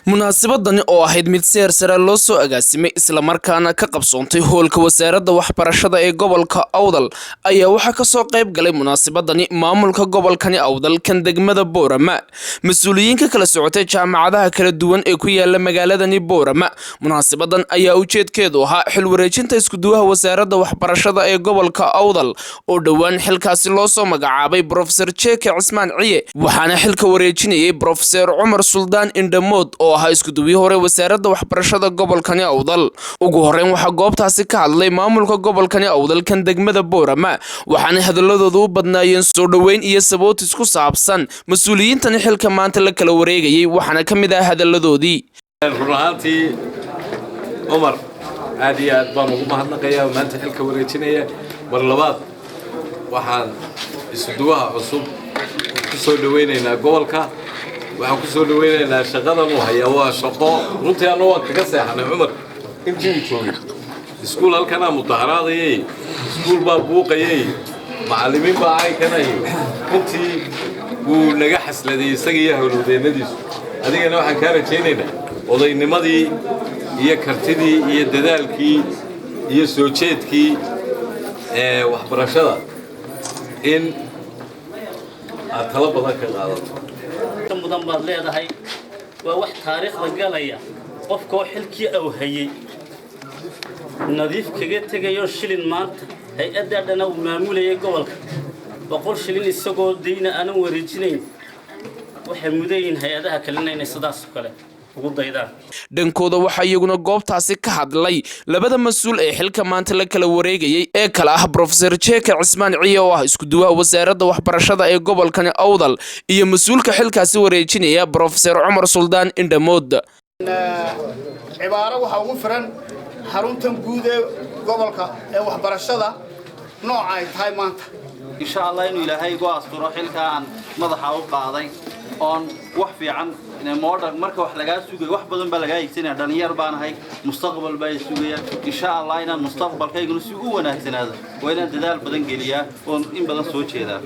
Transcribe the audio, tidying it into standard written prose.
Munaasabadani oo ahayd mid si heer sare loo soo agaasimay, islamarkaana ka qabsoontay hoolka wasaaradda waxbarashada ee gobolka Awdal, ayaa waxaa kasoo qayb galay munaasabadani maamulka gobolkani Awdal, kan degmada Boorama, mas-uuliyiin ka kala socotay jaamacadaha kala duwan ee ku yaala magaaladani Boorama. Munaasabadan ayaa ujeedkeedu ahaa xil wareejinta iskuduwaha wasaaradda waxbarashada ee gobolka Awdal oo dhowaan xilkaasi loo soo magacaabay, Brofesor Jeke Cismaan Ciye, waxaana xilka wareejinayay Brofesor Cumar Suldaan Indhamood oo ahaa iskuduwii hore wasaaradda waxbarashada gobolkani Awdal. Ugu horeyn waxaa goobtaasi ka hadlay maamulka gobolkani Awdal, kan degmada Boorama, waxaana hadaladooda u badnaayeen soo dhoweyn iyo sabootis ku saabsan mas-uuliyiintani xilka maanta la kala wareegayay. Waxaana ka mid ah hadaladoodii: Run ahaantii, Cumar aad iyo aad baan ugu mahadnaqayaa maanta xilka wareejinaya. Mar labaad waxaan isuduwaha cusub ku soo dhawaynaynaa gobolka, waxaan ku soo dhawaynaynaa shaqadan uu hayaa. Waa shaqo runtii anna waan kaga seexanay Cumar intii uu joogay. Iskuul halkanaa mudaharaadayay, iskuul baa buuqayay, macallimiin baa caynkanay. Runtii wuu naga xasladay isaga iyo howlwadeennadiisu. Adigana waxaan kaa rajaynaynaa odaynimadii iyo kartidii iyo dadaalkii iyo soo jeedkii ee waxbarashada in aad talo badan ka qaadato. Mudan baad leedahay. Waa wax taariikhda galaya, qofkoo xilkii aw hayey nadiif kaga tegayo. Shilin maanta hay-addaa dhana uu maamulayay gobolka, 100 shilin isagoo dayna aanan wareejinayn. Waxay mudan yihiin hay-adaha kalena inay sidaas oo kale ugu daydaan. Dhankooda waxaa iyaguna goobtaasi ka hadlay labada mas-uul ee xilka maanta la kala wareegayay ee kala ah Brofesor Jeke Cismaan Ciye oo ah iskuduwaha wasaaradda waxbarashada ee gobolkani Awdal iyo mas-uulka xilkaasi wareejinaya, Brofesor Cumar Suldaan Indhamood. Cibaaro waxaa ugu firan xaruntan guud ee gobolka ee waxbarashada nooca ay tahay maanta. Insha Allah inuu Ilaahay igu asturo xilka aan madaxa u qaaday oon wax fiican modern. Marka wax lagaa sugayo, wax badan baa lagaa iibsanaya. Dhalinyar baan ahay, mustaqbal baa sugaya. Insha Allah inaan mustaqbalkayguna si u wanaagsanaado waa inaan dadaal badan geliyaa oon in badan soo jeedaa.